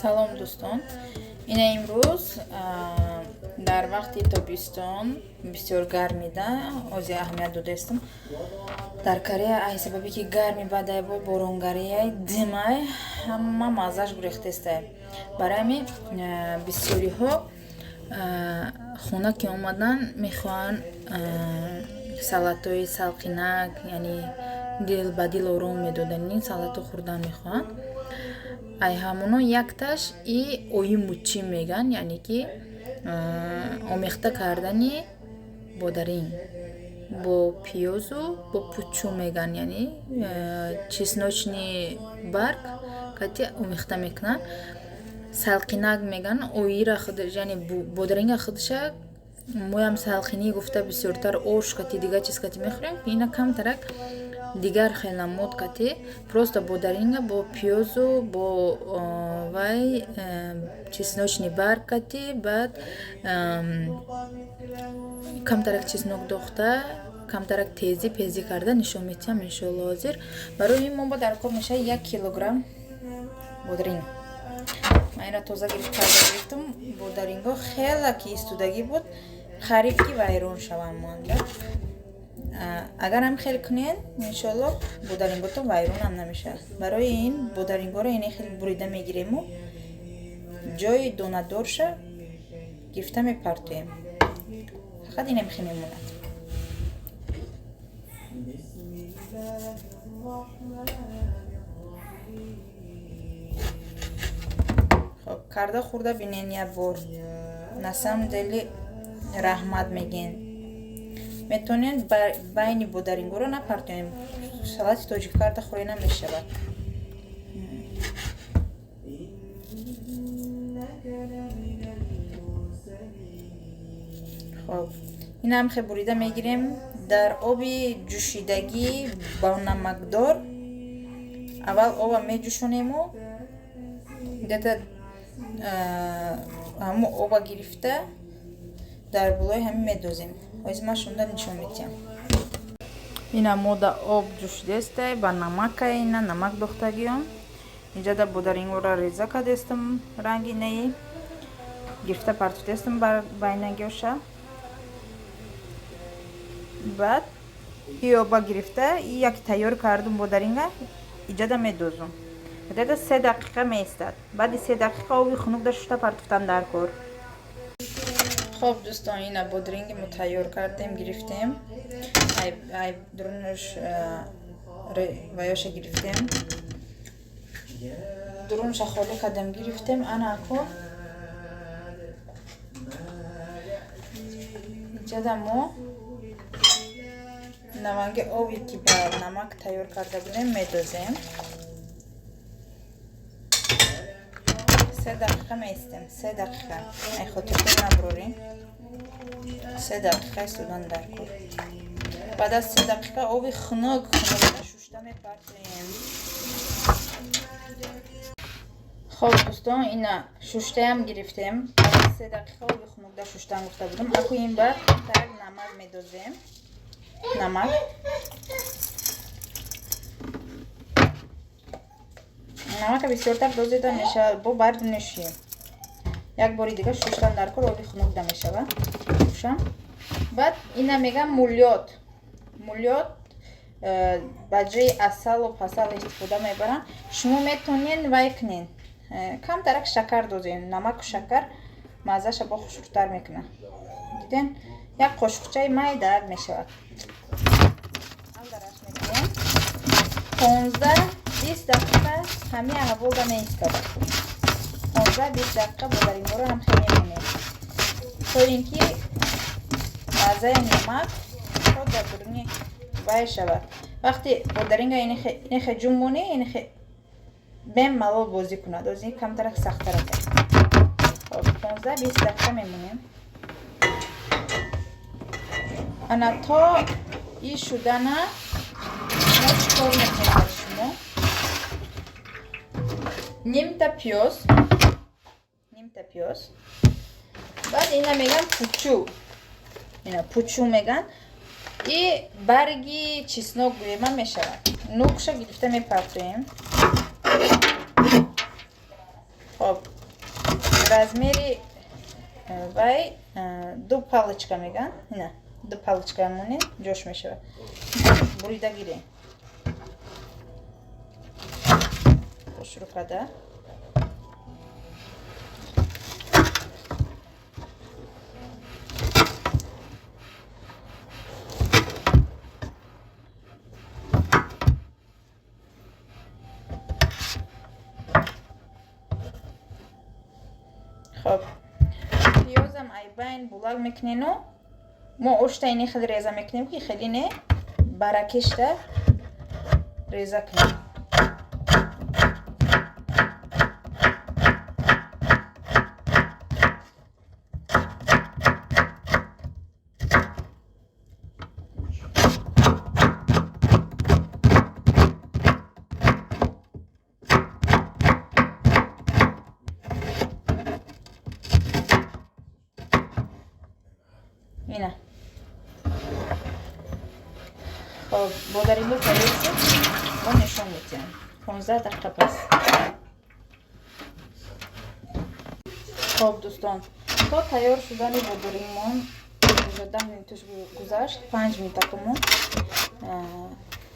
Салом, дӯстон. Ина имрӯз дар вақти тобистон бисёр гармида, ози аҳамият додаистам. Дар Корея ай сабабе ки гарми бадай бо боронгарияй димай ҳама маззаш гурехтестай. Барои ҳамин бисёриҳо хона ки омадан мехоҳанд салатҳои салқинак, яъне дил ба дил ором медодани салатҳо хӯрдан мехоҳанд. Ай ҳамоно якташ и ои мучи меган, яъне ки омехта кардани бодаринг бо пиёзу бо пучу меган, яъне чесночный барг кати омехта мекунанд. Салқинак меган оира худаш, яъне бодаринга худша моям салқинӣ гуфта бисёртар ош кати дигар чиз кати мехӯрем, ина камтарак дигар хел намуд кати просто бодаринга бо пиёзу бо вай чесночный барг кати, баъд камтарак чеснок дохта, камтарак тезӣ пезӣ карда нишон медиҳам, иншоалло. Ҳозир барои ин мо ба дар кор мешавад 1 килограмм бодринг. Ман инро тоза карда гирифтам. Бодарингҳо хеле ки истудагӣ буд, қариб ки вайрон шаванд монда. Агар ҳам хел кунед, иншоалло, бодаринготон вайронам намешавад. Барои ин бодарингҳоро ине хел бурида мегирему ҷои донадорша гирифта мепартоем, фақат инам хел мемонад. Хоб, карда хӯрда бинен як бор, на самом деле раҳмат мегӯен. Метавонед байни бодарингҳоро напартоем, салати тоҷик карда хӯрӣ намешавад. Хоб, инам хел бурида мегирем, дар оби ҷӯшидагӣ бо намакдор аввал оба меҷӯшонему где-то ҳамун оба гирифта дар болои ҳамин медозем. Ҳозир ман шунда нишон медиҳам. Ина мода об ҷӯшидестай ба намака, ина намак дохтагиём. Инҷада бодарингҳоро реза кардестам, ранги неи гирифта партофтестам байнагиёша. Баъд и оба гирифта и як тайёр кардум бодаринга иҷада медозум. Где-то 3 дақиқа меистад. Баъди 3 дақиқа оби хунук да шушта партофтан дар кор. Хоб, дӯстон, ина бодринги мо тайёр кардем, гирифтем, ай дурунаш ваёша гирифтем, дурунаша холӣ кардем, гирифтем. Ана ако иҷада мо наванги оби ки ба намак тайёр карда будем медозем. 3 дақиқа меистем, 3 дақиқа. Ай хотиртон набурорем, 3 дақиқа истодан дар кор. Баъд аз 3 дақиқа оби хунук хунук шушта мепартоем. Хоб, дӯстон, ина шуштаям гирифтем. 3 дақиқа оби хунукда шуштан гуфта будам. Аку ин баъд камтарак намак медозем. Намак намака бисёртар дозида мешавад, бо бард нӯшӣ. Як бори дига шуштан дар кор, оби хунукда мешавад шушам. Баъд ина мегам мулёт. Мулёт ба ҷои асалу пасал истифода мебаранд. Шумо метавонед вай кунед, камтарак шакар дозем. Намаку шакар маззаша бо хушрӯтар мекунад. Диден, як қошуқчаи майдаак мешавад. Алдараш мекунем, 15-20 дақиқа ҳамин аҳволда меистад. 15-20 дақиқа бодарингҳоро ҳам хел мемонем, то ин ки маззаи намак то дар дуруни вай шавад. Вақте бодаринга инехе ҷунбонӣ, инехе бемалол бозӣ кунад. Ози камтарак сахттар аст. 15-20 дақиқа мемонем. Ана то и шудана мо чӣ кор мекунем дар шумо? Нимта пиёз, нимта пиёз. Баъд ина меган пучу, ина пучу меган и барги чеснок гӯема мешавад. Нукша гирифта мепартоем. Хоб. Размери вай ду палочка меган. Ина, ду палочка монем, ҷош мешавад. Бурида гирем. Хушрӯ када. Хоб, пиёзам айбайн булак мекунену мо ошта ини хеле реза мекунем, ки хеле не баракешта реза кунем. Ина. Хоб, бодаринго тайёр шуд, мо нишон медиҳем 15 дақиқа пас. Хоб, дӯстон, то тайёр шудани бодорингмон уже 10 минуташ гузашт, 5 минутакумон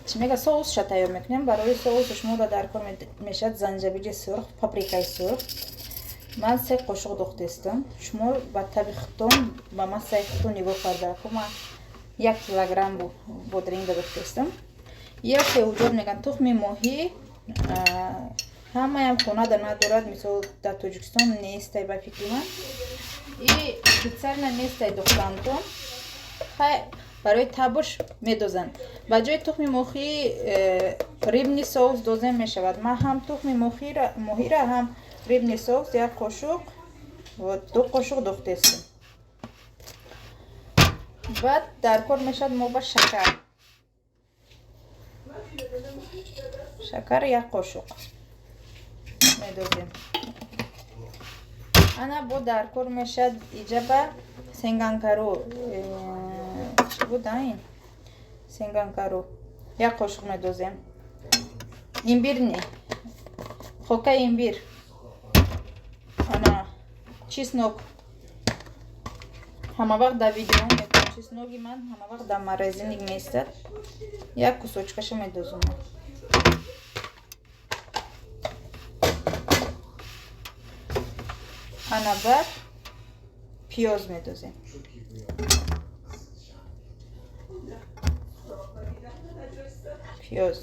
чӣ мега соусша тайёр мекунем. Барои соусаш мо дар кор мешавад занҷабили сурх, паприкаи сурх. Ман 3 қошуқ дохтестам. Шумо ба таби худтон, ба массаи худтон нигоҳ карда. Ку ман 1 килограмм бодринг дохтестам. Як вуҷуд меган тухми моҳӣ ҳамаям хонада надорад, мисол дар Тоҷикистон нестай ба фикри ман. И специально нестай дохтантон. Хай барои табуш медозанд. Ба ҷои тухми моҳӣ рыбный соус дозем мешавад. Ман ҳам тухми моҳира ҳам рыбный соус 1 қошуқ ва 2 қошуқ дохтестам. Баъд дар кор мешавад мо ба шакар. Шакар 1 қошуқ медозем. Ана бо дар кор мешавад иҷаба сенганкару. Чӣ буд ин? Сенганкару. 1 қошуқ медозем. Имбир не. Хокаи имбир. Ана чеснок. Ҳама вақт дар видео мекунам. Чесноки ман ҳама вақт дар морозильник меистад. Як кусочкаша медозум. Ана баъд пиёз медозем. Пиёз.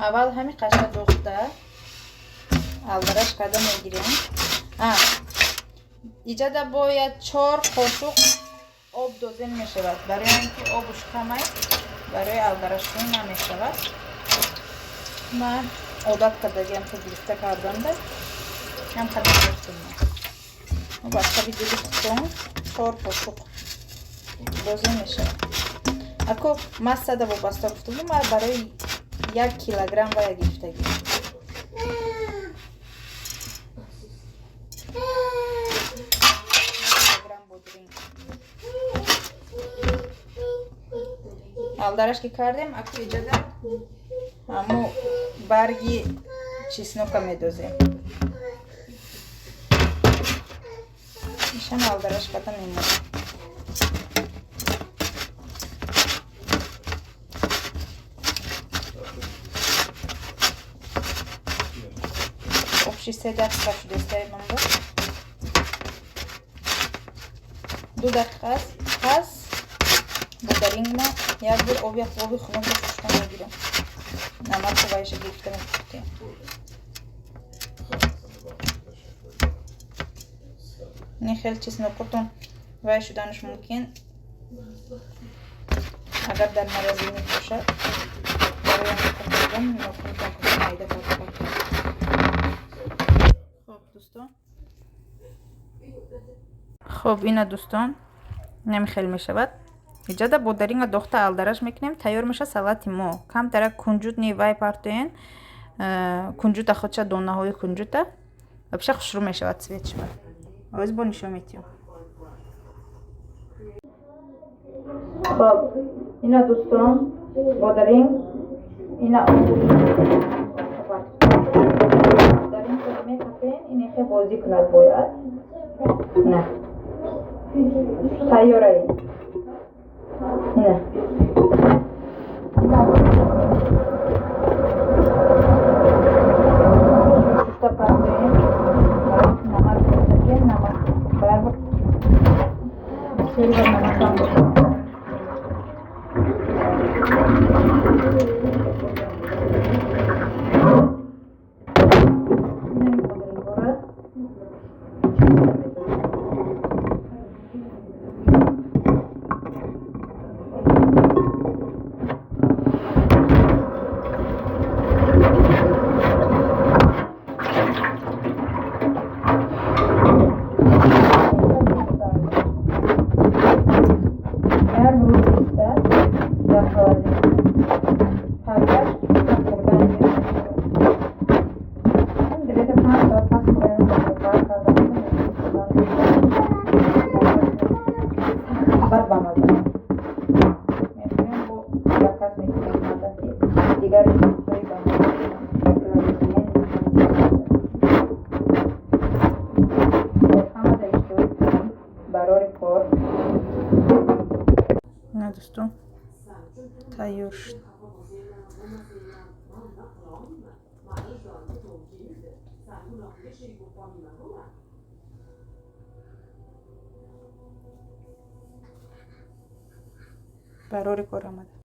Аввал ҳамин қаша дохта алдараш карда мегирем. Иҷада бояд 4 қошуқ об дозем мешавад. Барои он ки обуш камай, барои алдарашкунӣ намешавад. Ман одат кардагиам ки гирифта карданда ҳам қадар дохтам. Ба таби дили худтон 4 қошуқ дозем мешавад. Ако массада вобаста гуфта будам, ман барои 1 килограмм вая гирифтагӣ. Алдараш ки кардем, аку иҷада ҳамо барги чеснока медозем. Ишам алдараш карда мемонем. Общий 3 дақиқа шудестай ман бо. 2 дақиқа пас бодарингма як бор оби хунук шушта мегирем. Намаку вайша гирифта мепухтем. Не хеле чеснокотон вай шуданаш мумкин. Агар дар морозильник бошад, барои он нохунтон майда карда. Хоб дӯстон. Хоб ина дӯстон, нами хеле мешавад. Иҷада бодаринга дохта алдараш мекунем, тайёр мешавад салати мо. Камтара кунҷут ни вай партоен, кунҷута худша донаҳои кунҷута вообще хушрӯ мешавад цветшма. Оз бо нишон метиҳам. Хоб, ина дӯстон, бодаринг, ина Бозӣ кунад бояд. На, тайёраи ина. Шушта партоем, намак намак бисёри бар намакам бошад. Бад бамаза мехоҳем, бо заказ мекунем, ки дигар чизҳои бамаза. Ҳамада иштиҳои кунам, барори кор. На, дӯстон, тайёр шуд. Барори кор омада.